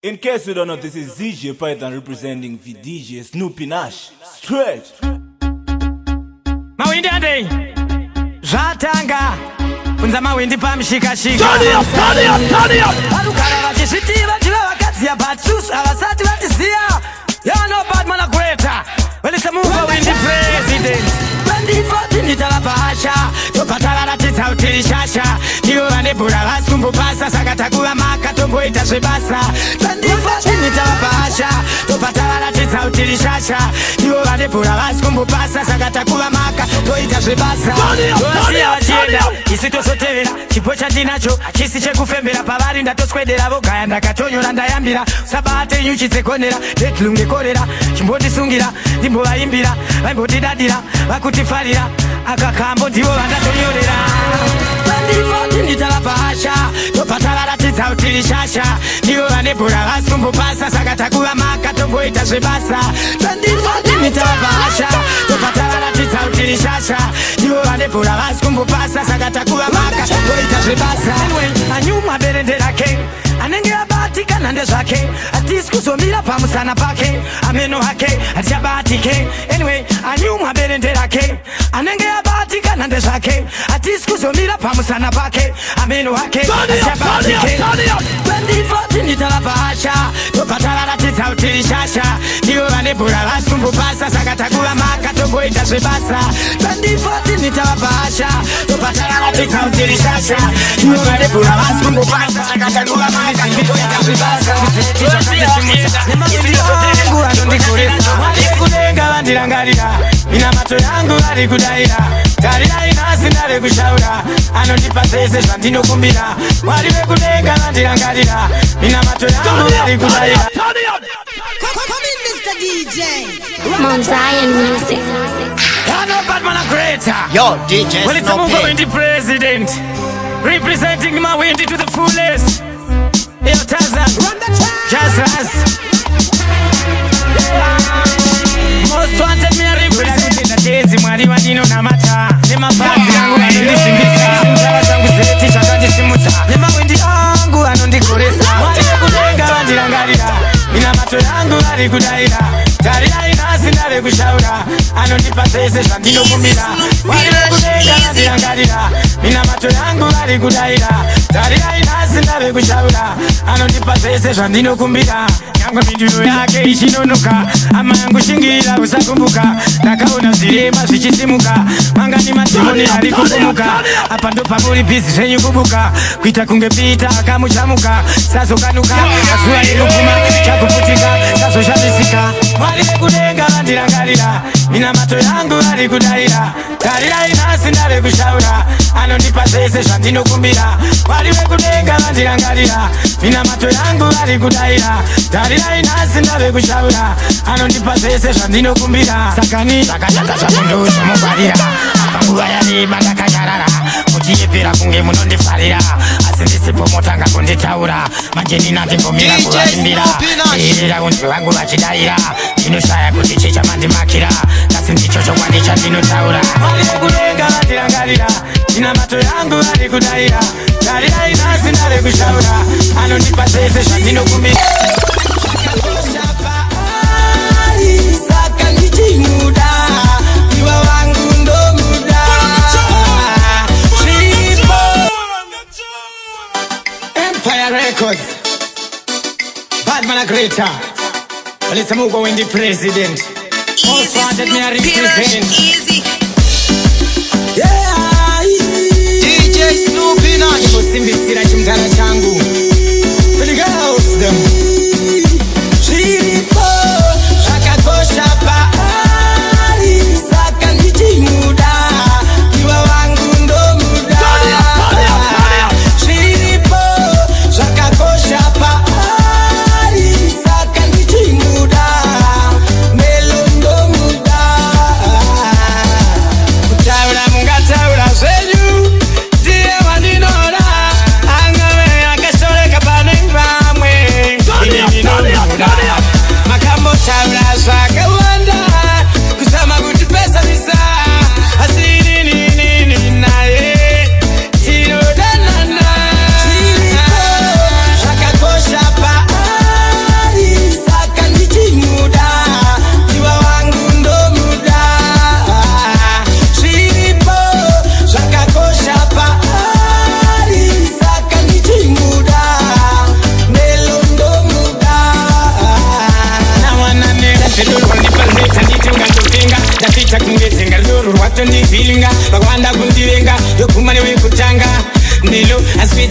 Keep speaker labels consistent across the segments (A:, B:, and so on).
A: In case you don't know, this is ZJ Python representing the DJ Snoopy Nash. Straight.
B: Mawindi andei zvatanga unza mawindi pamushikashika.
C: Turn it up, turn it up, turn it up.
B: Vanogara vachizviti vachiva vakadziya, but sus havasati vatisiya. Yano badman agweta velisemuva windi president 2014 tavabva hasha, tobva tavaratidza kuti ishasha. Ndivo vane bhora vasikumbopasa, saka takuva makatomboita zvebasa. 2014 tavabva hasha, tobva tavaratidza kuti ishasha. Ndivo vane bhora vasikumbopasa, saka takuva maka toita zvebasa.
C: Turn it up, turn it
B: Tovasiya
C: up, turn it
B: vachienda,
C: up.
B: Isu tosotevera. Chipo chandinacho hachisi chekufembera, pavari ndatoswedera. Vogaya ndakatonyora ndayambira, usabate nyuchi dzegonera detlungekorera. Chimbondisungira ndimbovaimbira, vaimbotidadira vakutifarira. Aka kambo ndivo vandatonyorera. 2014 tavabva hasha, tobva tavaratidza kuti ishasha. Ndivo vane bhora vasikumbopasa, saka takuva makatomboita zvebasa. 2014 tavabva hasha, tobva tavaratidza kuti ishasha. Ndivo vane bhora vasikumbopasa, saka takuva maka toita zvebasa. Anyway, anyumwa berende rake anenge abatikana ndezvake, hatisi kuzomira pamusana pake, ameno hake hatichabatike. Anyway, anyumwa berende rake anenge abatikana ndezvake, hatisi kuzomira pamusana pake, ameno hake
C: Turn it up, turn it up,
B: hatichabatike.
C: Turn it up.
B: 2014 tavabva hasha, tobva tavaratidza kuti ishasha. Ndivo vane bhora vasikumbopasa, saka takuva makatomboita zvebasa. 2014 tavabva hasha, tobva tavaratidza kuti ishasha. Ndivo vane bhora vasikumbopasa, saka takuva makatomboita zvebasa. Nemawindi angu anondikoresa, Mwari vekudenga vandirangarira, minamato yangu vari kudaira. Tarirai nhasi ndave kushaura, anondipa zvese zvandinokumbira. Mwari vekudenga vandirangarira, minamato yangu
C: Turn it
B: vari
C: up, turn it
B: kudaira.
C: Up, turn it up.
D: Come in, Mr. DJ.
E: Mount Zion Music.
B: Yano Batman a greater.
F: Yo, DJ
B: Well, it's a move
F: Snoopy.
B: the president, representing Mawindi to the fullest. Yo, Tarzan.
D: Run the track.
B: Just us. Most wanted me a represent. Tenzi Mwari wandinonamata nemafanzi angu anondisimbisa, mzava zangu zeti chakandisimuta nemawindi angu anondigoresa. Mwari vekudenga vandirangarira, minamato yangu vari kudaira. Tarirai nhasi ndave kushaura, anondipa zvese zvandinokumbira. Mwari vekudenga vandirangarira, minamato yangu vari kudaira. Tarirai nhasi ndave kushaura, anondipa zvese zvandinokumbira. Nyangwe mhinduro yake ichinonoka, ama yangu shingira usakumbuka. Ndakaona zvirema zvichisimuka, mangani madhimoni ari kukumuka. Apa ndo pamuri busy zvenyu kubuka, kuita kunge Pita akamuchamuka. Sazokanuka mazuva enoguma, chakuputika sazoshamisika. Mwari vekudenga vandirangarira, minamato yangu vari kudaira. Tarirai nhasi ndave kushaura, anondipa zvese zvandinokumbira. Mwari vekudenga vandirangarira, minamato yangu vari kudaira. Tarirai nhasi ndave kushaura, anondipa zvese zvandinokumbira. Sakani zvakashata zvamundu zvomugwarira, panguva yareba ndakanyarara, muchiyepera kunge munondifarira, asi ndisipo motanga kunditaura. Manje nina ndimbomira
F: DJ
B: kuvaimbira.
F: Snoopy Nash.
B: Teerera unzwi vangu vachidaira, ndinoshaya kuti chichamandimакira, kasi ndicho chokwadi chandinotaura. Mwari vekudenga vandirangarira, minamato yangu vari kudaira. Tarirai nhasi ndave kushaura, anondipa zvese zvandinokumbira. Saka ndichimuda iwa wangu ndomuda. Zvipo Empire Records, Badman Greater. Let's move the president. Most
D: Easy,
B: wanted me a
D: Snoopy Nash,
B: represent.
D: Easy.
B: Yeah.
F: DJ Snoopy Nash.
B: Kusimbisira chimutara changu. For the girls them. Zviripo zvakakosha paari, saka ndichimuda iwa wangu ndomuda.
C: Turn it up, turn it up, turn it up.
B: Zviripo zvakakosha paari, saka ndichimuda melo ndomuda. Kutaura mungataura zvenyu, ndiye wandinoda, angave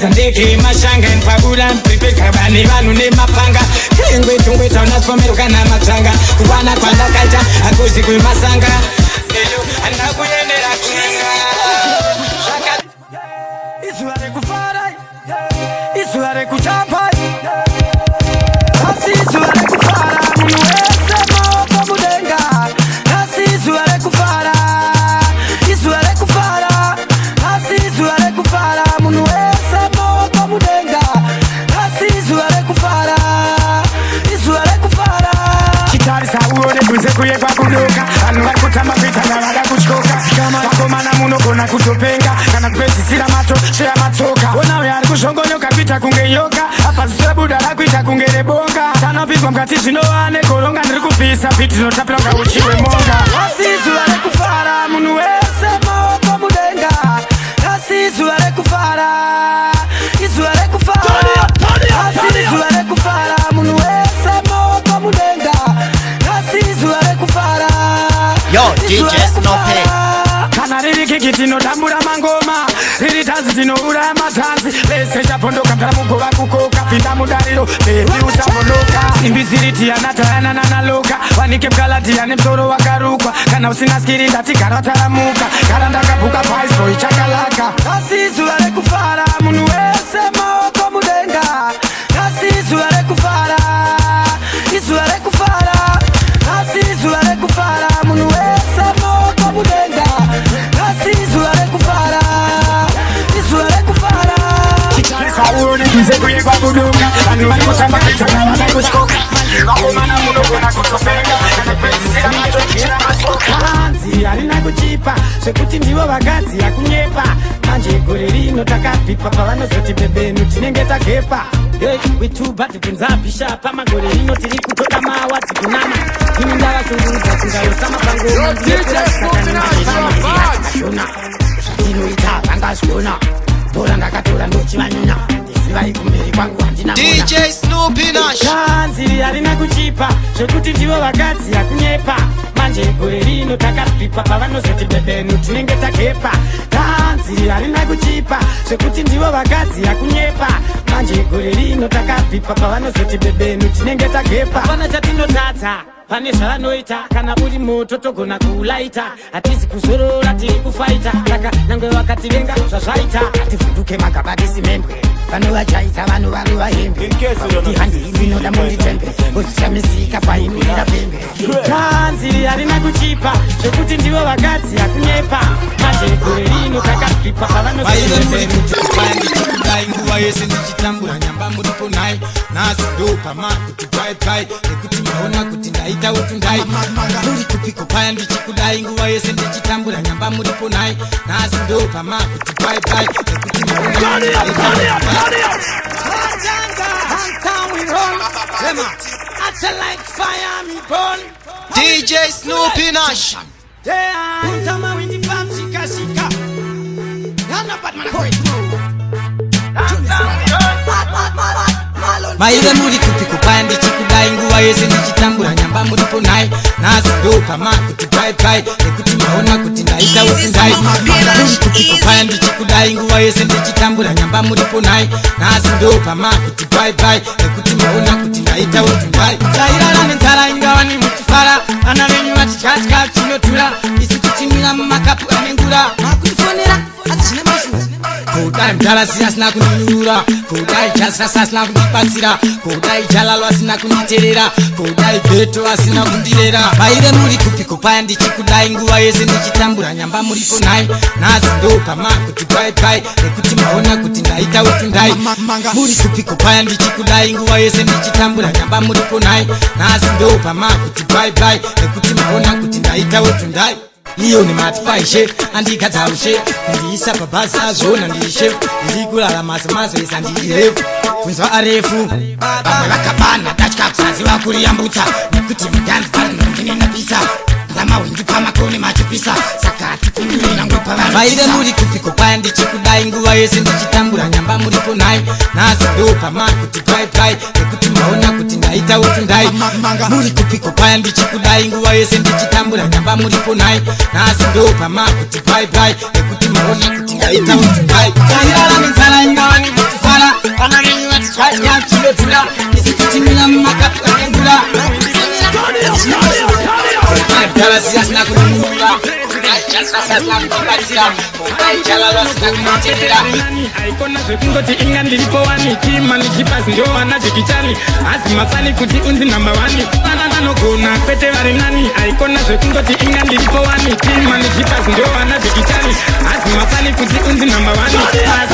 B: Ndakakwidza ndege mashanga Pabuda prepare nevanhu nemapanga. Ngwetungweta unasipomero kana matsanga. Kuwana kwandakaita hakuzi kwemasanga. Handakuyendera kunanga. Izuva rekufara, izuva rekutamba, asi izuva rekufara, munhu wese maoko mudenga. Asi izuva rekufara, izuva rekufara, asi izuva rekufara, munhu wese maoko mudenga. Asi izuva rekufara, izuva rekufara. Chitarisa uone kunze kuye kwakudoka, vanhu vari kutamba kuita vavada kutyoka. Vakomana munogona kutopenga kana kupedzisira matosveya matsoka. Ona uyo ari kuzvongonyoka kuita kunge nyoka, apa ziso rabuda rakuita kunge rebonga. Tanopinzwa mukati zvinova negoronga, ndiri kupisa piti rinotapira kunga uchi hwemonga. Asi izuva rekufara, munhu wese maoko mudenga. Asi izuva rekufara, izuva rekufara, asi izuva rekufara, munhu wese maoko mudenga. Asi izuva rekufara.
F: Yo, DJ Snoopy.
B: Kana riri kiki tinotambura mangoma, riri tanzi tinouraya matanzi. Vese chapondoka mdara mugova kukoka, pinda mudariro bebi usamonoka. Simbi ziriti anatayana nanaloka, wanike mkalati ane musoro wakarukwa. Kana usina skiri ndati gara taramuka, gara ndakabhuka viceroy chakalaka. Asi izuva rekufara, munhu wese maoko mudenga. Asi izuva rekufara, izuva rekufara, asi izuva rekufara, munhu wese maoko mudenga. Asi izuva rekufara, izuva rekufara. Chitarisa uone kunze kuye kwakudoka, vanhu vari kutamba kuita vavada kutyoka. Vakomana munogona kutopenga kana kupedzisira matosvera matsoka. Hanzi harina kuchipa zvekuti ndivo vakadzi yakunyepa. Manje gore rino takabhipa pavanozoti bebenu tinenge tagepa. Hey, we too bad kunzabhisha pamagore rino tiri kutoda mawadzi kunama. Ini ndavashungurudza kungausama pangoma. Ndinopera zvatinoita vangazviona. Bhora ndakatora ndochivanyunya, ndizivai kumberi kwangu handina.
F: DJ Snoopy Nash.
B: Tanzi harina kuchipa zvekuti ndivo vakadzi yakunyepa. Manje gore rino takabhipa pavanozoti bebenu tinenge tagepa. Tanzi harina kuchipa zvekuti ndivo vakadzi yakunyepa. Manje gore rino takabhipa pavanozoti bebenu tinenge tagepa. Pana chatinotadza pane zvavanoita, kana uri moto togona kuulaita. Hatisi kuzorora tiri kufaita, saka nyangwe vakativenga zvazvaita. Hativhunduke magabadisi membwe, vanovachaisa vanhu varova hembe. Kuti handii ndinoda munditembe, ozishamisika painwira pembe. Tanzi harina kuchipa zvekuti ndivo vakadzi yakunyepa. Manje gore rino takabhipa
G: Vaive muri
B: pavanozoti
G: kuti paya ndichikudai nguva yese ndichitambura nyamba muripo nhai. Nhasi ndopama kuti pai pai nekuti maona kuti ndaita utundai. Muri kupiko paya ndichikudai nguva yese ndichitambura nyamba muripo nhai. Nhasi ndopama kuti pai pai nekuti maona kuti ndaita utundai.
F: DJ Snoopy Nash.
G: Vaive muri kupiko paya ndichikudai nguva yese ndichitambura nyamba muripo nhai. Nhasi ndopama kuti pai pai nekuti maona kuti ndaita utundai. Muri kupiko paya ndichikudai nguva yese ndichitambura nyamba muripo nhai. Nhasi ndopama kuti pai pai nekuti maona kuti ndaita utundai. Tairara nenzara ingava nemuchifara, vana venyu vachityatya chinotura, isu tichimwira mumakapu ane ngura.
D: Makutifonera asi zvine mashuwa.
G: Kudai mudharasi asina kundinunura, kudai jasasi asina kundibatsira, kudai jalalo asina kunditerera, kudai bheto asina kundirera. Vaive muri kupiko paya ndichikudai nguva yese ndichitambura nyamba muripo nhai. Nhasi ndopama kuti pai pai nekuti maona kuti ndaita utundai. Muri kupiko paya ndichikudai nguva yese ndichitambura nyamba muripo nhai. Nhasi ndopama kuti pai pai nekuti maona kuti ndaita utundai. Iyo nematipaishe andigadza ushe, kundiisa pabhazi azvona ndishe. Ndiri kurarama semazoisa ndirefu kunzwa arefu. Vamwe vakabana datya kusaziva kuriyambutsa, nekuti mudhanzi parinondinenapisa dzamahwindi pamakone machipisa, saka hatipinduri nangwe pavanhu. Vaive muri kupiko paya ndichikudai nguva yese ndichitambura nyamba muripo nhai. Nhasi ndopama kuti pai pai nekuti maona kuti ndaita Ndaitawo tundai muri kupiko paya ndichikudai nguva yese ndichitambura nyamba muripo nai nhasi ndopamakuti bye bye nekuti maona kuti ndaitawo tundai. Tairara nenzara ingawani kutifara vana venyu vachitya chinodhura isi tichimira mumakapu akendura. Dalasi asina kununura.
B: Aikona zvekungoti inga ndiripo wani timani chipasi ndowana zvikichani asi mafani kuti unzi namba 1 vana vanogona kwete vari nani. Aikona zvekungoti inga ndiripo wani timani chipasi ndowana zvikichani asi mafani kuti unzi namba 1 asi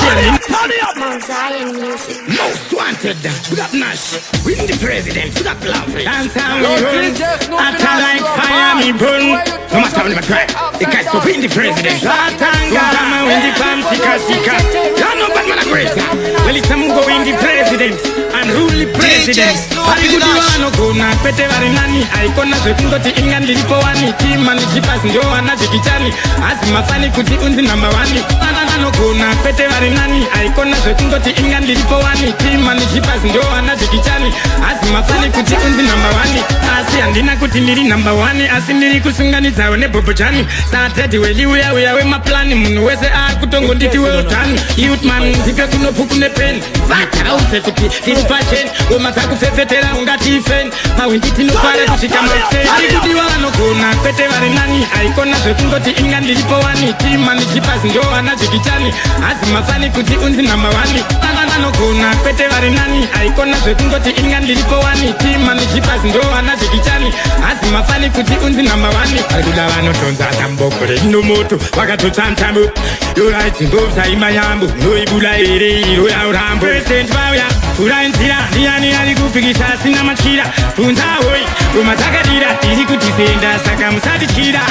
E: Mount Zion Music.
B: Most wanted, big up Nash, win the president, big up Lovely. Dance and we run, atta like fire me burn. No matter when I try, the guys to win the president. Atanga, win the palm, shika shika. You know bad man aggressor. Well, it's a mungo win the president and rule the president. Ari vanogona kwete vari nani. Aikona zvekungoti inga ndiripo wani timani chipasi ndowana zvikichani asi mafani kuti unzi namba 1 vana vanogona kwete vari nani. Aikona zvekungoti inga ndiripo wani timani chipasi ndowana zvikichani asi mafani kuti unzi namba 1 asi handina kuti ndiri namba 1 asi ndiri kusunganidzawo nebhobhojani satedi weli uya uya wemaplani munhu wese akutongonditi well done youth man ndipe kunopuku nepeni vatauze kuti tiri pacheni ngoma dzakupfepfetera ungati feni mawindi tinofara kusvika makuseni. Ari kudiwa vanogona kwete vari nani. Aikona zvekungoti inga ndiripo wani timani chipasi ndowana zvikichani asi mafani kuti unzi namba 1 vana vanogona kwete vari nani. Aikona zvekungoti inga ndiripo wani timani chipasi ndowana zvikichani asi mafani kuti unzi namba 1. Ari kuda vanodhonza tamboko rinomoto vakatotsa mutambo yoraitimbovsaima yambo noibula here iro yaurambo. President vauya vhurai nzira ndiani ari kupikisa asina machira bvunza hoi ngoma dzakadira tiri kudifenda saka musatityira.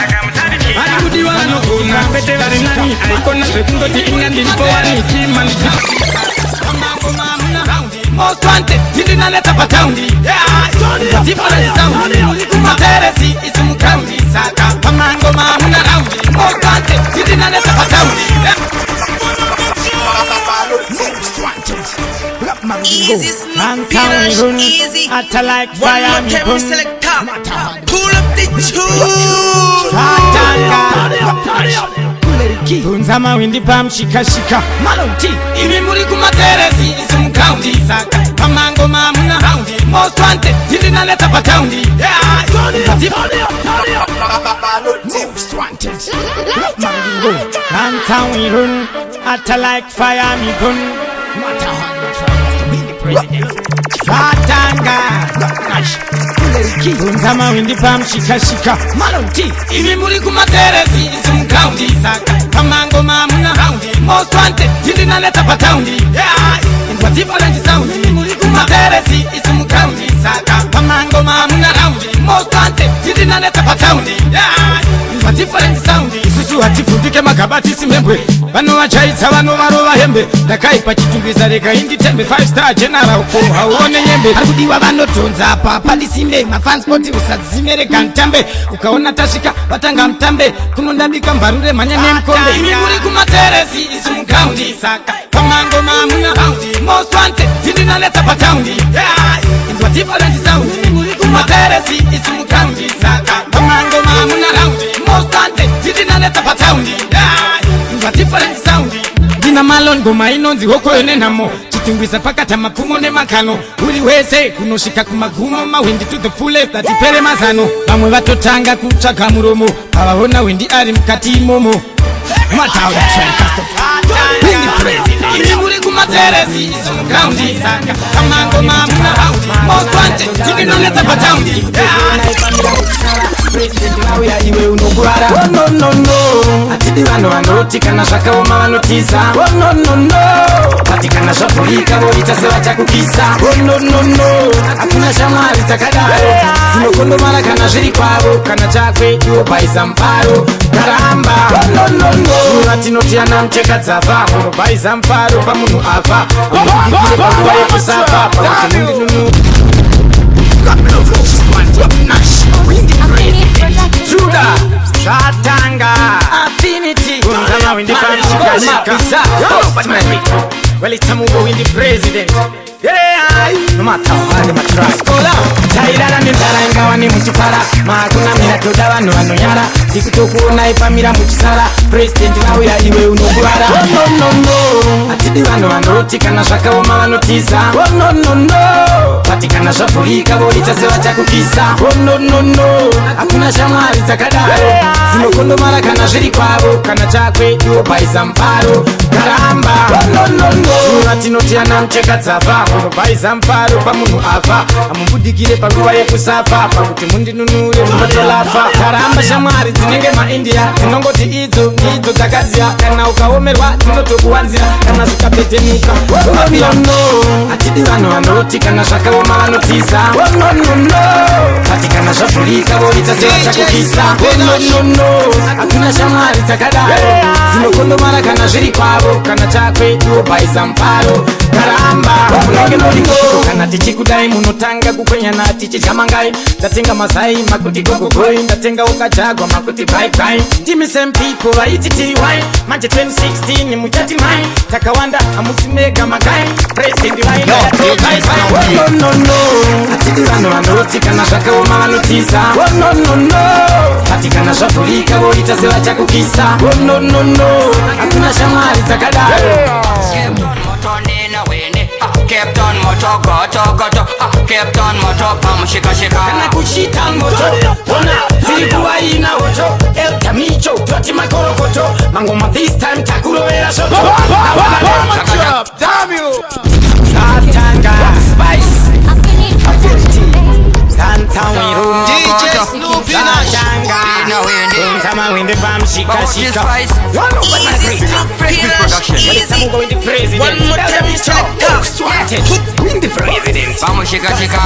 B: Vari kudiwa vanogona kwete vari nani. Aikona zvekungoti inga ndiripo wani timani
G: Most wanted, tindinanetsa pataundi. Different sound, kumateresi isi mugraundi saka pamangoma muna raundi. Most wanted, tindinanetsa pataundi.
C: Most wanted.
F: Easy, Snoopy Nash, easy.
B: Atta like
F: One
B: fire
F: more
B: me
F: time,
B: burn.
F: selector. Pull up the tune.
B: Atanga Tunza mawindi pamshikashika
G: Malonti, imi muri kumateresi isi mugraundi saka pamangoma muna raundi. Most wanted, tindinanetsa pataundi.
C: Most wanted.
B: Dance and we run, atta like fire me burn. Atanga Tunza mawindi pamshikashika
G: Malonti, imi muri kumateresi isi mugraundi saka pamangoma muna raundi. Most wanted, tindinanetsa pataundi. Inzwa different sound, imi muri kumateresi isi mugraundi saka pamangoma muna raundi. Most wanted, tindinanetsa pataundi. Inzwa different sound.
B: Isusu hativhundike magabati simhembwe vanovachaidza vanovarova hembe ndakaipa chitumbisa rega inditembe 5 star general ko hauone nyembe.
G: Ari kudiwa vanodhonza apa pandisimbe mafanspoti usadzime rega mutambe ukaona tasvika vatanga mutambe kunondabika mbarure mhanya nemukombe. Imi muri kumateresi isi mugraundi saka pamangoma muna raundi. Most wanted, tindinanetsa pataundi. Inzwa different sound, imi muri kumateresi isi mugraundi saka pamangoma muna raundi. Most wanted, tindinanetsa pataundi. Inzwa different sound.
B: Ndina malon ngoma inonzi hokoyo nenhamo chitungwisa pakata mapfumo nemakano uri wese kunosvika kumagumo mahwindi to the fullest atipere mazano vamwe vatotanga kutsvaga muromo pavaona hwindi ari mukati imomo.
C: Mataura train custom. Win the president.
G: Imi muri kumateresi isi mugraundi saka pamangoma muna raundi. Most wanted, tindinanetsa pataundi.
B: President vauya iwe unokuvara. Oh no no no, hatidi vanhu vanoti kana zvakaoma vanotiza. Oh no no no, vati kana zvavhurika voita sevachakukisa. Oh no no no, hakuna shamwari dzakadaro dzinokondomara kana zviri kwavo kana chakwe iwo bhaisa mufaro karamba. Oh no no no, vatinoti ana muteka dzafa unobhaisa mufaro pamunhu afa unobikire panguva yekusafa pakuti Juda Shatanga Affinity Unzama windi pamshikashika. Well, it's a move with the president. Yeah, no Skola tairara nenzara ingawani muchipara makunamira toda vanhu vanonyara ndikutokuonai pamira muchisara president vauya iwe unokuvara. Oh, no, no, no. Hatidi vanhu vanoti kana zvakaoma vanotiza. Oh, no, no, no. Bati kana zvavhurika voita sevachakukisa. Oh, no, no, no. Hakuna shamwari dzakadaro dzinokondomara kana zviri kwavo kana chakwe iwo bhaisa mufaro karamba. Oh, no, no, no. Vatinoti ana mucheka dzabva unobhaisa mufaro pamunhu afa amubudikire panguva yekusafa pakuti mundinunure munotolafa. Karamba shamwari dzinenge maindia dzinongoti idzo ndidzo dzakaziya kana ukaomerwa dzinotokuwanzira kana zvikabhetenuka. Oh, no, no. Hatidi vanhu vanoti kana zvakaoma vanotiza. Oh, no, no, no. Bati kana zvavhurika voita sevachakukisa. Oh, no, no, no. Hakuna shamwari dzakadaro dzinokondomara kana zviri kwavo kana chakwe iwo bhaisa mufaro karamba. Munenge muriko kana tichikudai munotanga kukwenyana tichidya mangai ndatenga mazai makuti gogogoi ndatenga ukajagwa makuti bye bye. Ndimi same people vaiti ty manje 2016 muchati mai takawanda hamusi mega magai president vaenda. Oh, no, no, no. Hatidi vanhu vanoti kana zvakaoma vanotiza. Oh, no, no, no. Bati kana zvavhurika voita sevachakukisa. Oh, no, no, no. Hakuna shamwari dzakadaro.
H: Cape Town moto goto goto, Cape Town moto pam shika shika.
B: Kana kuchita moto ona dziri kuvaina hoto Elta Micho toti makorokoto mangoma this time takurovera shoto.
C: Damn you.
B: Katanga Spice DJ
C: Snoopy Nash.
B: Winde pamshika shika.
F: One more time,
B: Win the president.
H: Pamushika shika.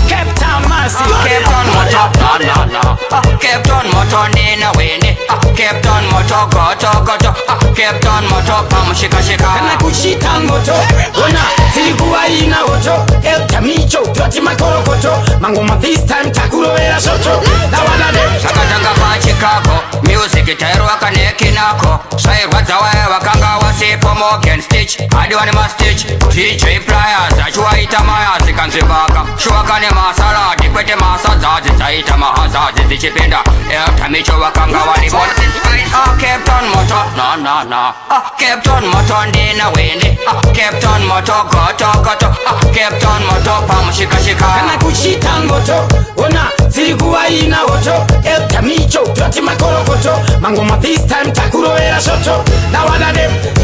B: Cape Town massive.
H: Cape Town moto no no no. Cape Town moto nina wini. Cape Town moto goto goto. Cape Town moto pamushika shika.
B: Kana kuchita moto ona dziri kuvaina hoto Elta Micho toti makorokoto mangoma this time takurovera shoto.
H: Zvakatanga paChicago music tairwaka nekinako zvairwadza waya vakanga wasipo Morgan Stitch adiwa nemastitch DJ Pliers achiwaita mayasi kanzvibaka shuwaka nemasaladi kwete masadzazi dzaita mahazadzi dzichipinda Elta Micho vakanga varimo. Cape Town moto no no no. Cape Town moto ndina windi. Cape Town moto goto goto. Cape Town moto pamushika shika.
B: Kana kuchita moto ona dziri kuvaina hoto Elta Micho toti makorokoto mangoma this time takurovera shoto. Ndawana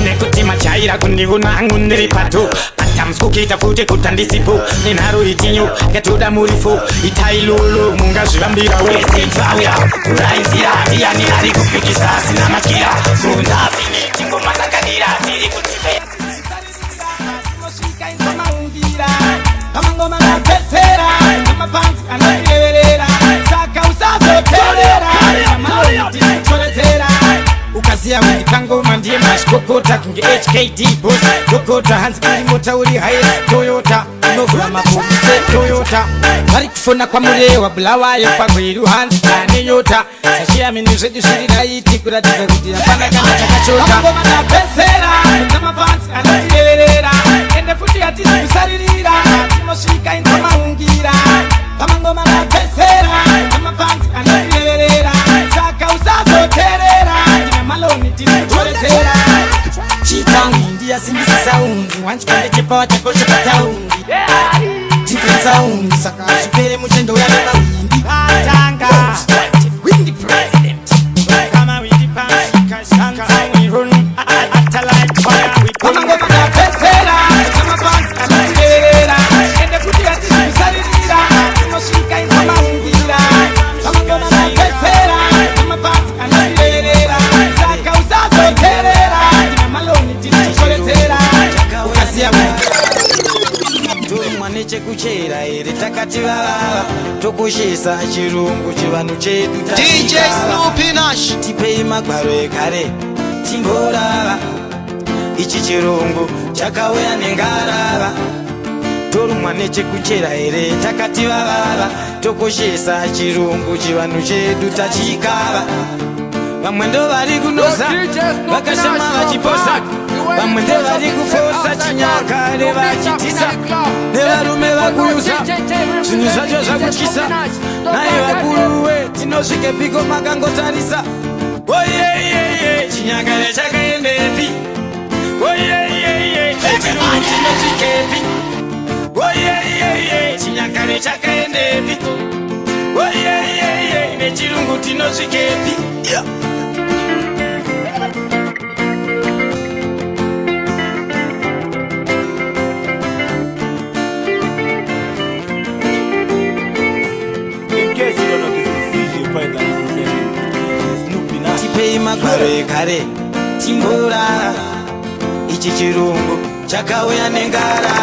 B: nekuti machaira kundiona hangu ndiri pato atamsikuita futi kutandisipo nenharo itinyo yatoda murifu itai lolo mungazvivambira wesitauya kuraizira ndiyani ari kupikisa asina matyira bvunza finiti ngoma dzakadira tiri kutipe tinosvika inzomaungira pamangoma napesera namapanzi anotireverera saka usazoterera amanotitoredzera ukaziya kuti pangoma ndiye mashikokota kunge HKD boss dokota hanzi kuri mota uri highest Toyota unovhura mabomu seToyota vari kufona kwamurewa Bulawayo pagweru hanzi tane nyota sachiyamini zvedu zviri raiti kuratidza kuti hapana kana chakachota. Pamangoma napesera namapanzi anotireverera ende futi hatisi kusaririra tinosvika inzomaungira pamangoma napesera namapanzi anotireverera saka usazoterera maloni tinotoredzera chitangi ndiyasimbisa saundi wanchipande chepawa chako chepataundi different sound saka zvipere muchendo yavemawindi atanga win the president kama windi pamshika shika we run atalite fire we pamangoma napesera namapanzi anotireverera ende futi hatisi kusaririra tinosvika inzomaungira pamangoma napesera namapanzi anotireverera saka usazoterera ndina maloni tinochitoredzera ukaziya tomwa nechekuchera here takati vavava tokoshesa chirungu chivanhu chedu
C: DJ Snoopy Nash
B: tipei magwaro ekare timborava ichi chirungu chakauya nengarava torumwa nechekuchera here takati vavava tokoshesa chirungu chivanhu chedu tachikava vamwe ndo vari kunoza vakashama vachiposa vamwe ndevari kufosa chinyakare vachitisa nevarume vakuyusa.
G: zvakutyisa. Nai vakuruwe, tinosvikepiko makangotarisa? Oyeyeye, chinyakare chakaendepi? Oyeyeye, chirungu tinosvikepi? Oyeyeye, chinyakare chakaendepi? Oyeyeye, nechirungu tinosvikepi? Yeah.
A: In case you don't know, this is CJ Python representing DJ Snoopy Nash.
G: Tipei magwaro ekare timborara. Ichi chirungu chakauya nengara.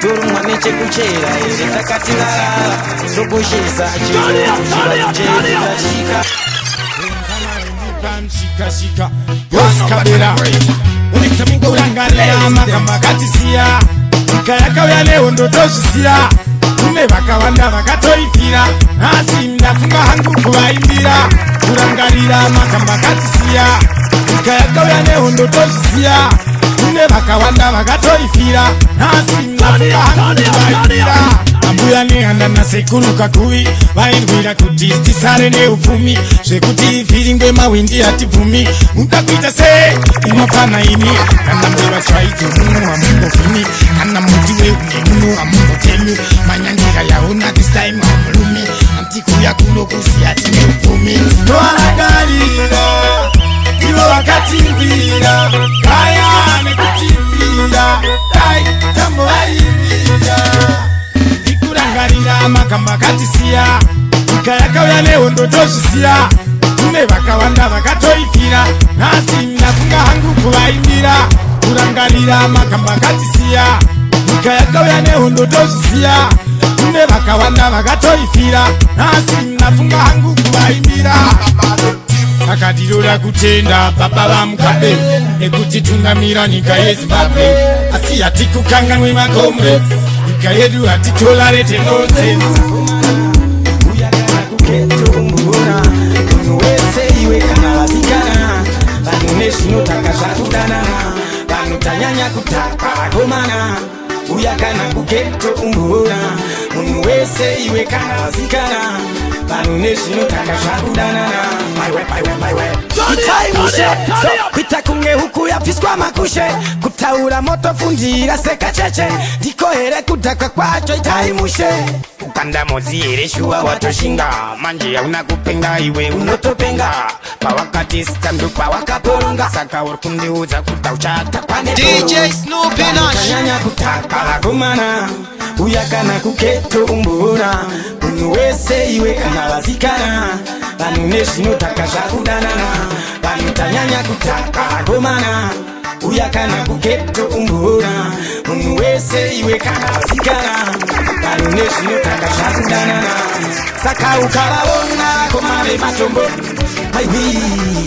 G: Torumwa nechekuchera here takatirara? Tokoshesa chirungu, chivanhu chedu tachika.
C: Shika Boskabera Unikurangarira makamba katisiya. Nyika yakauya nehondo, tozvisiya. Kune vakawanda vakatoifira. Nhasi ndafunga hangu kuvaimbira. Kurangarira makamba katisiya. Nyika yakauya nehondo, tozvisiya. Kune vakawanda vakatoifira. Nhasi ndafunga hangu kuvaimbira. Ambuya Nehanda nasekuru Kakuvi vairwira kuti tisare neupfumi. Zvekuti vhiringwe mahwindi hatibvumi. Muda kuita sei inofana ini? Kana mbeva chaidzo muno hamumbovhimi. Kana muti weune muno hamumbotemi. Manyangira yaona this time hamulumi. Handikuya kuno kusiya tine upfumi. Tovarangarira ivo vakatirwira, kaya nekutifira. Dai tambovaivira. Ndikurangarira makamba katisiya. Nyika yakauya nehondo, tozvisiya. Kune vakawanda vakatoifira. Nhasi ndafunga hangu kuvaimbira. Kurangarira makamba katisiya. Nyika yakauya nehondo, tozvisiya. Kune vakawanda vakatoifira. Nhasi ndafunga hangu kuvaimbira. Saka ndinoda kutenda baba vaMugabe nekutitungamira nyika yeZimbabwe. Asi hatikukanganwe macomrades. Nyika yedu hatitolerate nonsense.
G: Uya kana kughetto umboona munhu wese iwe kana vasikana. Vanhu nezvinotaka zvakudanana. Vanhu tanyanya kutaka vakomana. Uya kana kughetto umboona munhu wese iwe kana vasikana. Vanhu nezvinotaka zvakudanana. Maiwe, maiwe, maiwe, itai mushe. So kuita kunge huku yapfiswa makushe. Kutaura motofundira sekacheche. Ndiko here kudhakwa kwacho? Itai mushe.
B: Ukanda mozi here? Shuwa watoshinga manje, hauna kupenga iwe, unotopenga. Pawakati sitandu pawakaporonga, saka uri kundiudza kuti uchatakwa.
F: DJ Snoopy Nash.
G: Tanyanya kutaka vakomana. Uya kana kughetto umboona munhu wese iwe kana vasikana. Vanhu nezvinotaka zvakudanana. Vanhu tanyanya kutaka vakomana. Uya kana kughetto umboona munhu wese iwe kana vasikana. Vanhu nezvinotaka zvakudanana. Saka ukavaona koma vematombo, maiwi,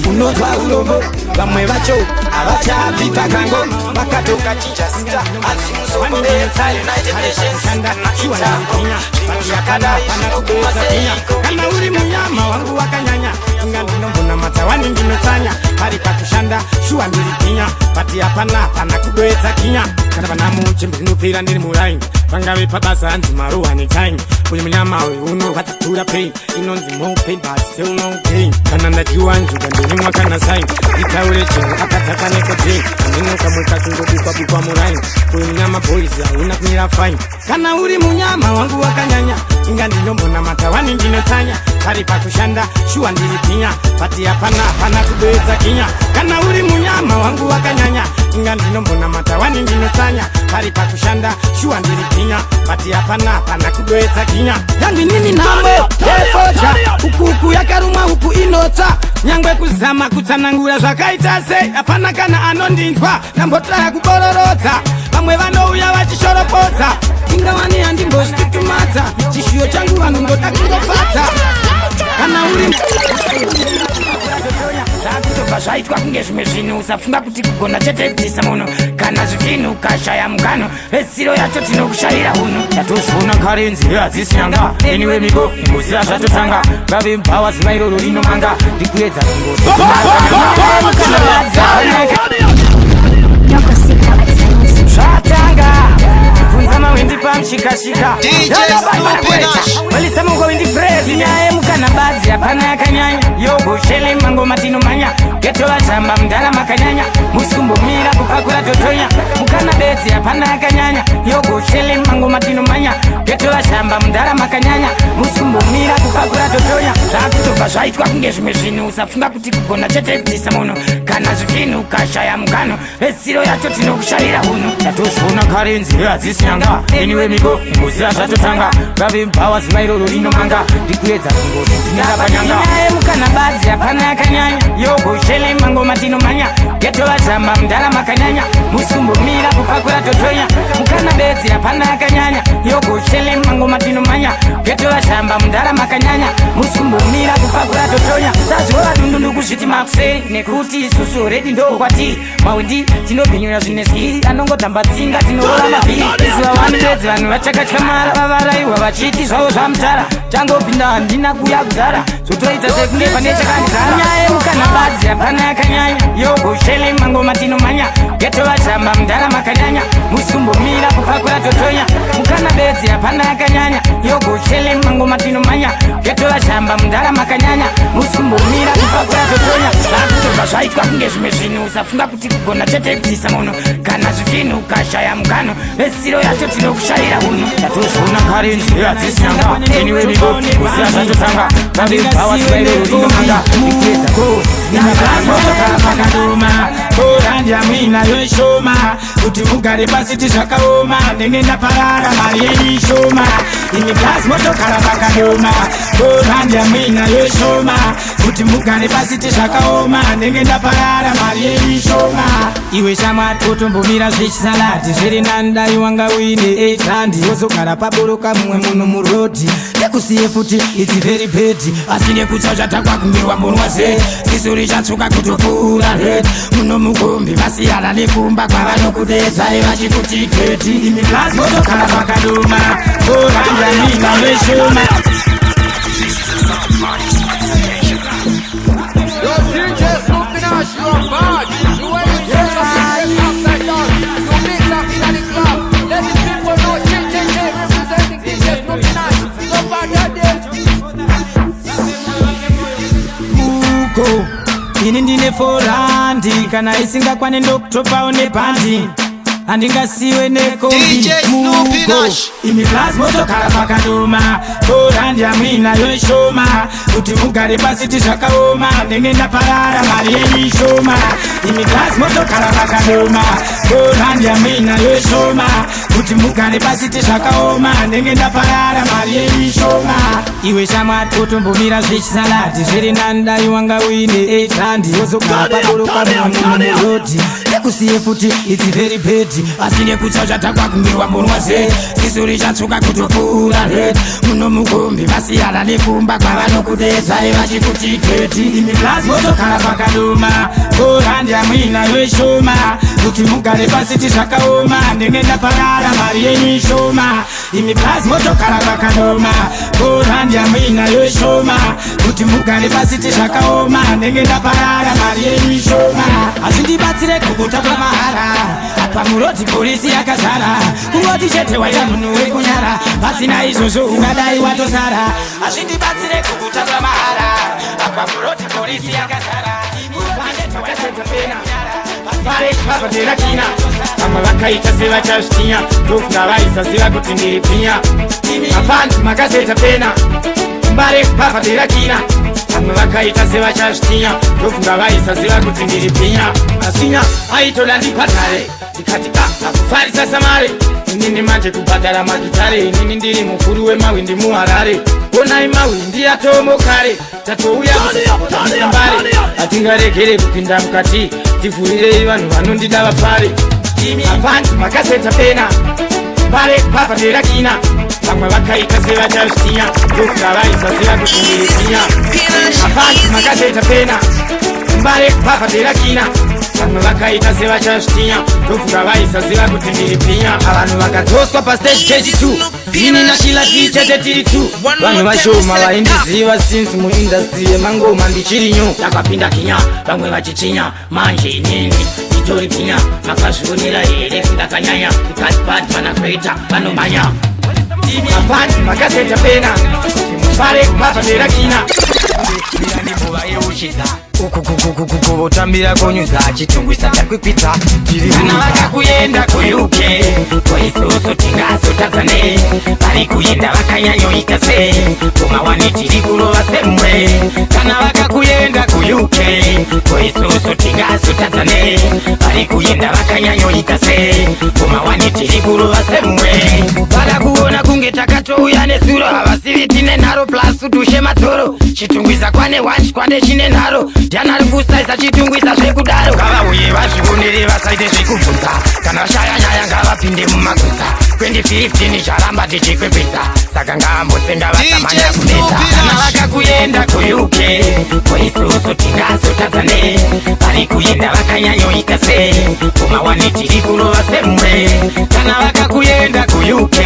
G: unonzwa urombo. Vamwe vacho havachabvi pakango, vakatoka chinja zita hanzi muzombobetsa United Nations kana Interpol. Zvinhu zvakadai zvinoguma seiko?
B: Kana uri munyama wangu wakanyanya, inga ndinombona matsawani. Ndinotsanya pari pakushanda, shuwa ndiri pinya, but hapana hapana kudoedza kinya. Kana vana muchembe ndinopera ndiri muraini, vangave pabasa hanzi maruwa netime. Uyu munyama uyu unorwadza tura pain, inonzi more pain but still no gain. Kana ndadyiwa njuga ndorimwa kana sain, nditaure chinhu akadzakwa necodeine. Ameno kamwe kakungobikwa bikwa muraini. Uyu munyama boys hauna kumira fine. Kana uri munyama wangu wakanyanya, inga ndinombona matawani. Ndinotsanya pari pakushanda, shuwa ndiri pinya, but hapana hapana kudoedza kinya. Kana uri munyama wangu wakanyanya, inga ndinombona matawani. Ndinotsanya pari pakushanda, shuwa ndiri pinya, but hapana hapana kudoedza kinya.
G: Yandinini nhambo yefoja ukuku yakarumwa huku inotsa.
B: Nyangwe kuzama kutsanangura zvakaita sei, hapana kana anondinzwa. Ndambotraya kubororodza, vamwe vanouya vachishoropodza.
G: Ingawani handimbozvitutumadza. Chishuyo changu vanhu ndoda kungofadza. Kana uri
B: Zvakutobva zvaitwa kunge zvimwe zvinhu. Usafunga kuti kugona chete kubvisa munhu kana zvinhu. Ukashaya mugano, vhedzisiro yacho tinokushayira unhu. Tatozviona kare, nzeve hadzisi nyanga. Anyway miko imboziva zvatotanga. Ngave mubhawa zuva iroro rinomanga. Ndikuedza.
E: Yoko Sika Excellence.
B: Zvatanga bvunza mahwindi. mushikashika.
F: DJ Snoopy Nash.
B: Welisamuko nyaya yemukana badzi hapana yakanyanya. Yogoshele mangoma tinomanya. Geto vazhamba mudhara makanyanya. Musikumbomira kupakura totonya. Mukana bedzi hapana yakanyanya. Yogoshele mangoma tinomanya. Geto vazhamba mudhara makanyanya. Musikumbomira kupakura totonya. Zvakutobva zvaitwa kunge zvimwe zvinhu. Usafunga kuti kugona chete kubvisa munhu. Kana zvinhu ukashaya mukano. Vetsiro yacho tinokushayira hunhu. Tatozviona kare nzeve hadzisi nyanga. Anyway miko muziva zvatotanga. Vave mubhawa zuva iroro rinomanga. Ndikuedza kungoti ndinarapanyanga. Nyaya yemukana badzi hapana yakanyanya. Yogoshele mangoma tinomanya. Geto vazhamba mudhara makanyanya. Musikumbomira kupakura totonya. Mukana bedzi hapana yakanyanya. Yogoshele mangoma tinomanya. Geto vazhamba mudhara makanyanya. Musikumbomira kupakura totonya. Sazvova dundundu kuzviti makuseri. Nekuti isusu redi ndo kwatiri. Mawindi tinobhinyura zvine skiri. Anongotamba tsinga tinorova mavhiri. Izuva vanu bedzi vanhu vachakatyamara. Vavaraiwa vachiti zvavo zvamutara. Changopinda handina kuya kudhara. Zvotoita sekunge pane chakandizara. Nyaya yemukana badzi hapana yakanyanya. Yogoshele mangoma tinomanya. Geto vazhamba mudhara makanyanya. Musikumbomira kupakura totonya. Mukana bedzi hapana yakanyanya. Yogoshele mangoma tinomanya. Geto vazhamba mudhara makanyanya. Musikumbomira kupakura totonya. Zvakutobva zvaitwa kunge zvimwe zvinhu. Usafunga kuti kugona chete kubvisa munhu. Kana zvinhu ukashaya mukano. Vetsiro yacho tinokushayira hunhu. Tatozviona kare nzeve hadzisi nyanga. Anyway miko muziva zvatotanga. Vave mubhawa zuva iroro rinomanga. Ndikuedza
I: Motokara pakadoma koranja muinayo ishoma. Kuti mugare pasi tizvakaoma. Ndenge ndaparara mari yenyu ishoma. Imi plus motokara pakadoma koranja muinayo ishoma. Kuti mugare pasi tizvakaoma. Ndenge ndaparara mari yenyu ishoma. Iwe shamwari utombomira zvechisaladi. Zviri nani dai wanga uine 8 rand. Wozogara paboroka mumwe munhu murodhi. Nekusiye futi it's very bad. Asi nekutsa zvatakwa kunge wambonwa zedi. Ziso richatsvuka kutopfuura red. Muno mukombi vasiyana nekumba kwavanokudedzai vachikuti geti. Imi plus motokara pakadoma koranja muinayo ishoma.
J: Yo, DJ Snoopy Nash, you are bad. The way you turn up is upside down. You mix up in the club. Let the people know JJJ representing DJ Snoopy Nash. So far that day.
I: Muko ini ndine 4 kana isingakwane ndokutopawo nebhandi. Handingasiwe nekombi.
F: DJ Snoopy Nash.
I: Imi plus motokara pakadoma koranja muinayo ishoma. Kuti mugare pasi tizvakaoma. Ndenge ndaparara mari yenyu ishoma. Imi plus motokara pakadoma koranja muinayo ishoma. Kuti mugare pasi tizvakaoma. Ndenge ndaparara mari yenyu ishoma. Iwe shamwari utombomira zvechisaladi. Zviri nani dai wanga uine 8 rand. Wozogara paboroka mumwe munhu murodhi. Nekusiye futi it's very bad. Asi nekutsa zvatakwa kunge wambonwa zedi. Ziso richatsvuka kutopfuura red. Muno mukombi vasiyana nekumba kwavanokudedzai vachikuti geti. Imi plus motokara pakadoma koranja muinayo ishoma. Kuti mugare pasi tizvakaoma. Ndenge ndaparara mari yenyu ishoma. Imi plus motokara pakadoma koranja muinayo ishoma. Kuti mugare pasi tizvakaoma. Ndenge ndaparara mari yenyu ishoma. Hazvindibatsire kukuta kwamahara. Apa murodi polisi yakazara. Kungoti chete waita munhu wekunyara. Pasina izvozvo ungadai watosara. Hazvindibatsire kukuta kwamahara. Apa murodi polisi yakazara.
B: Pavadera kina. Vamwe vakaita sevachazvitinya. Ndofunga vaisaziva kuti ndiri pinya. Mafans makaseta pena. Mbare pavadera kina. Vamwe vakaita sevachazvitinya. Ndofunga vaisaziva kuti ndiri pinya. Masinya aitoda ndibhadhare. Ndikati akufarisa samare. Inini manje kubhadhara magitare. Inini ndiri mukuru wemawindi muHarare. Onai mawindi atomokare. Tatouya mbare. Hatingaregere kupinda mukati. Tivhurirei vanhu vanondida vapare. Mafans makaseta pena. Mbare pavadera kina. Vamwe vakaita sevachazvitinya. Ndofunga vaisaziva kuti ndiri pinya. Mafans makaseta pena. Mbare pavadera kina. Vamwe vakaita sevachazvitinya. Ndofunga vaisaziva kuti ndiri pinya. Vanhu vakadzoswa pastage kechi2. Ini naShila tichete tiri 2. Vanhu vashoma vaindiziva since muindustry yemangoma ndichiri new. Takapinda kinya vamwe vachichinya. Manje inini nditori pinya. Makazvionera here kundakanyanya. Ndikati bad mana kuita vanomhanya.
I: Mafans makaseta pena mufare kumafambira kina ukukukukukuvotambira konyuza chitungwisa takwikwidza. Kana vakakuenda kuUK, koisusu tingazotadzane. Vari kuenda vakanyanyoita sei? Kumawani tiri kurova semwe. Kana vakakuenda kuUK, koisusu tingazotadzane. Vari kuenda vakanyanyoita sei? Kumawani tiri kurova semwe. Vada kuona kunge takatouya nezuro, havasivi tine nharo plus tushe madzoro. Chitungwiza kwane 1 chikwande chine nharo. Ndiani ari kusaisa chitungwiza zvekudaro? Ngavauye vazvionere, vasaite zvekubvunza. Kana vashaya nyaya ngavapinde mumaguza. 2015 charamba tichikwikwidza, saka ngaambotsenga vasamanya kunetsa. Kana vakakuenda kuUK, koisusu tingazotadzane. Vari kuenda vakanyanyoita sei? Kumawani tiri kurova semwe. Kana vakakuenda kuUK,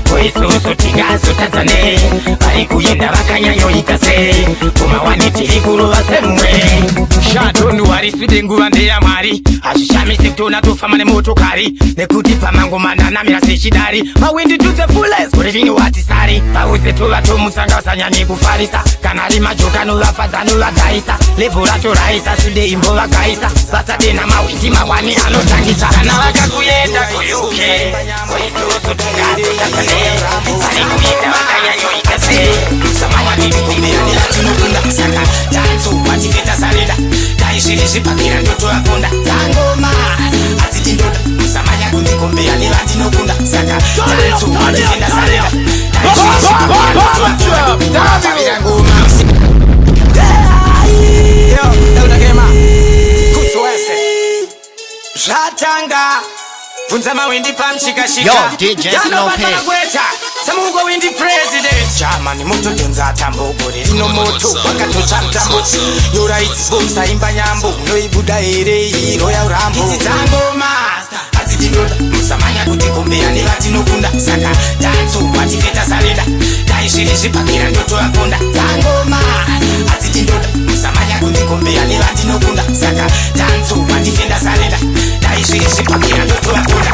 I: koisusu tingazotadzane. Vari kuenda vakanyanyoita sei? Kumawani tiri kurova semwe. Shatonduwariswide nguva ndeyamwari. Hazvishamisi kutoona tofamba nemotokari, nekuti pamangoma ndanamira sechidari. Mawindi to the fullest, gore rino watisari vauze tovatomusanga vasanyanye kufarisa. Kana ari majoka novafadza novadhaisa, level racho raisa sude imbovagaisa vasadena mawindi mawani anotangisa. Kana vakakuenda kuUK, koisusu tingazotadzane. Vari kuenda vakanyanyoita sei?
B: Samanya saka tanzo watifeta sarenda dai zviri zvibhakira ndotovaponda. Dzangoma hadziti ndoda musamanya kundikombeya nevatinokunda. Saka tanzo watifeta sarenda dai zviri zvibhakira ndotovaponda. Ngoma.
C: Yo, Elder Kusuwese.
B: Zvatanga bvunza mawindi pamushikashika.
K: Yo, DJ Snow P.
B: Gweta samuko windi president jamani motodhonza tambo gore rino moto wakatotsva mutambo. Nyora idzi bomsa imba nyambo unoibuda here iyi royal rambo? Idzi dzangoma hadzitinoda musamanya kuti kombeya nevatinokunda. Saka tanzo watifeta sarenda dai zviri zvibhakira ndotovaponda. Dzangoma hadzitinoda musamanya kuti kombeya nevatinokunda. Saka tanzo watifenda sarenda dai zviri zvibhakira ndotovaponda.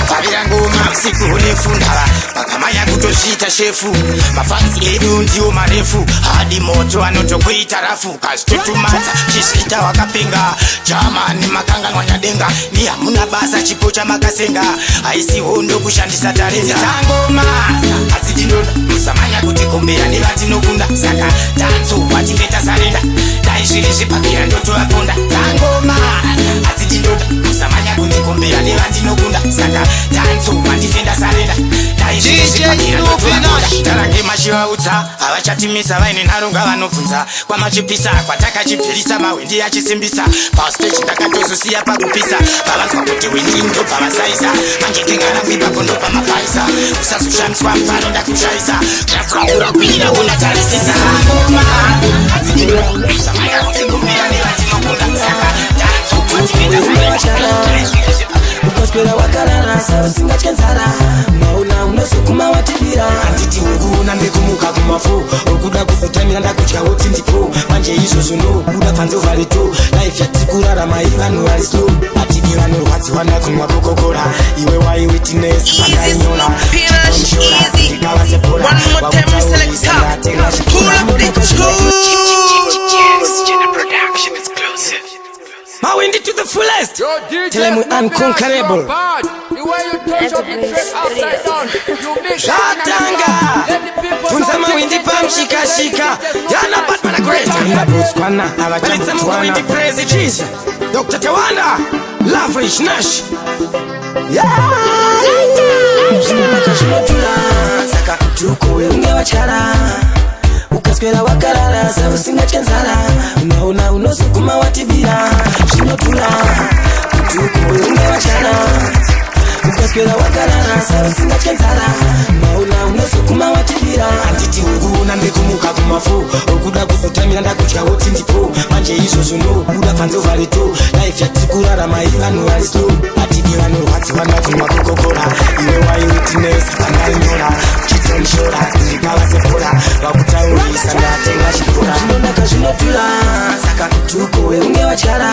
B: Pavira ngoma usiku hunefundava vakamanya kutozviita shefu. Mafansi edu ndiwo marefu hadi moto anotokuita rafu. Kazvitutumadza chizviita wakapenga jamani makanganwa nyadenga ni hamuna basa chipo chamakasenga haisi hondo kushandisa tarenda. Dzangoma hadzitinoda musamanya kuti kombeya nevatinokunda. Saka tanzo watifeta sarenda dai zviri zvibhakira ndotovaponda. Dzangoma hadzitinoda musamanya kuti kombeya nevatinokunda. Saka tanzo watifenda sarenda dai zviri
K: DJ
B: zvibhakira
K: Snoopy
B: ndotovaponda.
K: Nash.
B: Tarange machivaudza havachatimisa vaine nharo ngavanobvunza kwamachipisa kwatakachibvirisa mawindi achisimbisa pastage ndakatozosiya pakupisa pavanzwa kuti windi ndobva vasaisa manje ndingarangu ipapo ndobva mapaisa usazoshamiswa mufano ndakushaisa urakwira unatarisisa. Ngoma hadzitinoda nevatinokunda. Saka tanzo
G: Ukaswera wakarara sausingatye nzara mauna unosukuma watibira.
B: Handiti ukuona ndekumuka kumafu ukuda kuzotamira ndakudya woti ndipo manje izvozvo nobuda panze uvharito life yatiri kurarama ivanhu vari slow atidi vanorwadziwa nakunwa kokokora iwe waiwitness
F: Easy,
B: pandainyora
F: Snoopy Nash, easy.
B: ndikavasepora
F: One more time,
B: wakutaurisa
F: selector.
B: ndatenga
F: Pull up the tune.
B: Mawindi to the fullest.
J: Yo, DJ
B: Tell him we
J: Snoopy Nash,
B: unconquerable.
J: you are bad. The way you touch up the track upside down, you mix
B: Zvatanga
J: Let the people
B: bvunza
J: know
B: mawindi
J: DJ
B: pamushikashika
J: Snoopy
B: yana
J: Nash.
B: Batman great Botswana havachamutwana president Dr. Tawanda Lavrish Nash.
G: Zvinopaka zvinotura saka tukowe unge watyara ukaswera wakarara sausingatye nzara unaona unosukuma watibira. Zvinotura kutukowe unge watyara ukaswera wakarara sausingatye nzara mauna unosukuma watibira.
B: Handiti ukuona ndekumuka kumafu ukuda kuzotamira ndakudya woti ndipo manje izvozvo nobuda panze uvharito life yatiri kurarama ivanhu vari slow atidi vanorwadziwa nakunwa kokokora iwe waiwitness pandainyora chitonshora ndikavasepora vakutaurisa ndatenga chipora.
G: Zvinonaka zvinotura saka tukowe unge watyara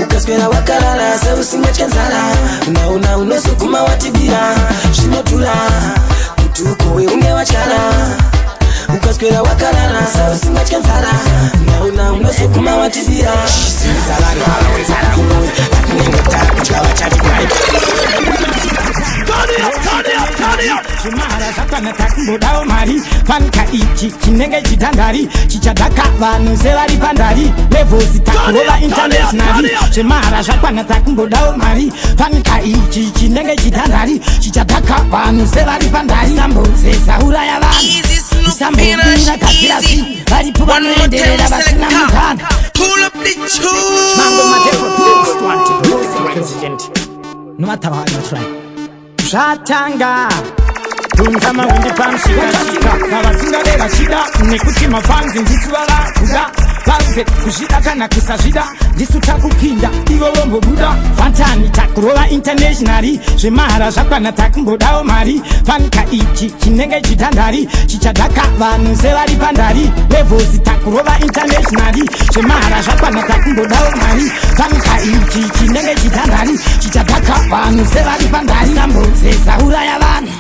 G: ukaswera wakarara sausingatye nzara unaona unosukuma watibira. Zvinotura
D: Kuswera wakarara sausingatye nzara, nauna unozoguma watizira. Zviza vanhu ava wenzara unoya vatinenge takudya vachati kwai.
I: Zvimahara zvakwana, takumbodawo mari. Fanika ichi chinenge chidhandari chichadhaka vanhu sevari pandari. Levels takurova internationally. Zvemahara zvakwana, takumbodawo mari. Fanika ichi chinenge chidhandari chichadhaka vanhu sevari pandari. Sambozeza uraya vanhu, usambobira, gadzira zvinhu, varipo vanoenderera vasina mugano.
F: Pull up the tune.
I: Mango Matepo, president. No matter how you try. Zvatanga tunza mawindi pamushikashika vavasingade vachida nekuti mafanzi ndisu vava kuda vauze kuzvida kana kusazvida, ndisu takupinda ivo vombobuda. Fantani takurova internationally. Zvemahara zvakwana, takumbodawo mari. Fanika ichi chinenge chidhandari chichadhaka vanhu sevari pandari. Levels takurova internationally. Zvemahara zvakwana, takumbodawo mari. Fanika ichi chinenge chidhandari chichadhaka vanhu sevari pandari. Sambozeza uraya vanhu,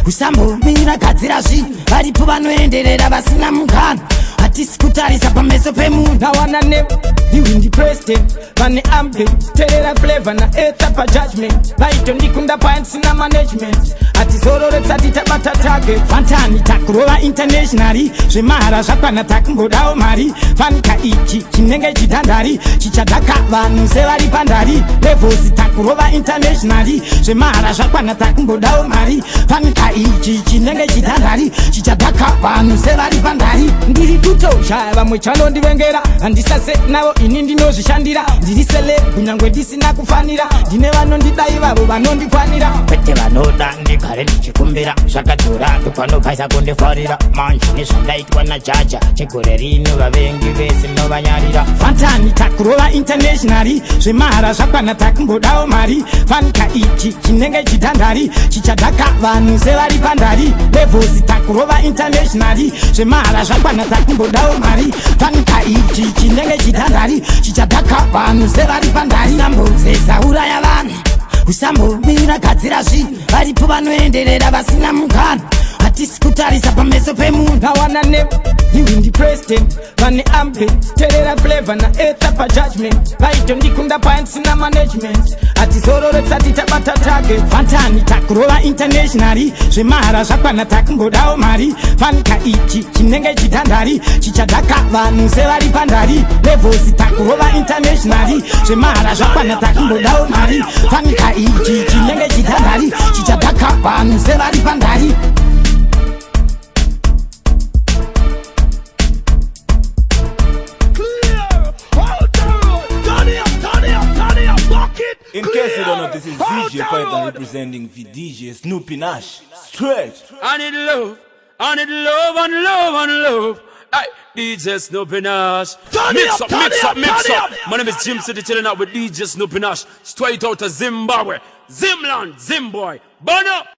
I: usambomira, gadzira zvinhu, varipo vanoenderera vasina mugano. Hatisi kutarisa pameso pemunhu. Awana ne iwindi president vane ambet terera flavor naetha pajudgment vaitondikunda paya ndisina management. Hatizorore tisati tabata target. Fantani takurova internationally. Zvemahara zvakwana, takumbodawo mari. Fanika ichi chinenge chidhandari chichadhaka vanhu sevari pandari. Levels takurova internationally. Zvemahara zvakwana, takumbodawo mari. Fanika ichi chinenge chidhandari chichadhaka vanhu sevari pandari. Ndiri kutoshaya vamwe chanondivengera, handisase navo, ini ndinozvishandira. Ndiri celeb kunyangwe ndisina kufanira, ndine vanondidai vavo vanondikwanira, kwete vanoda ndigare ndichikumbira. Zvakadhura ndopanobvaisa kundifarira manje nezvandaitwa najaja chegore rino, vavengi vese novanyarira. Fantani takurova internationally. Zvemahara zvakwana, takumbodawo mari. Fanika ichi chinenge chidhandari chichadhaka vanhu sevari pandari. Levels takurova internationally. Zvemahara zvakwana, takumbodawo mari. Fanika ichi chinenge chidhandari chichadhaka vanhu sevari pandari. Sambozeza uraya vanhu, usambomira, gadzira zvinhu, varipo vanoenderera vasina mugano. Hatisi kutarisa pameso pemunhu. Awana ne iwindi president vane ambet terera flavor naetha pajudgment vaitondikunda paya ndisina management. Hatizorore tisati tabata target. Fantani takurova internationally. Zvemahara zvakwana, takumbodawo mari. Fanika ichi chinenge chidhandari chichadhaka vanhu sevari pandari. Levels takurova internationally. Zvemahara zvakwana, takumbodawo mari. Fanika ichi chinenge chidhandari chichadhaka vanhu sevari pandari.
A: In case you don't know, this is DJ Python representing the DJ Snoopy Nash. Straight.
K: I need love, I need love and love and love. Hey, DJ Snoopy Nash.
L: Turn
K: Mix
L: it
K: up,
L: up,
K: mix
L: turn
K: up,
L: it up,
K: mix
L: turn
K: up.
L: it up.
K: My name is Jim City chilling out with DJ Snoopy Nash. Straight out of Zimbabwe. Zimland, Zimboy. Burn up.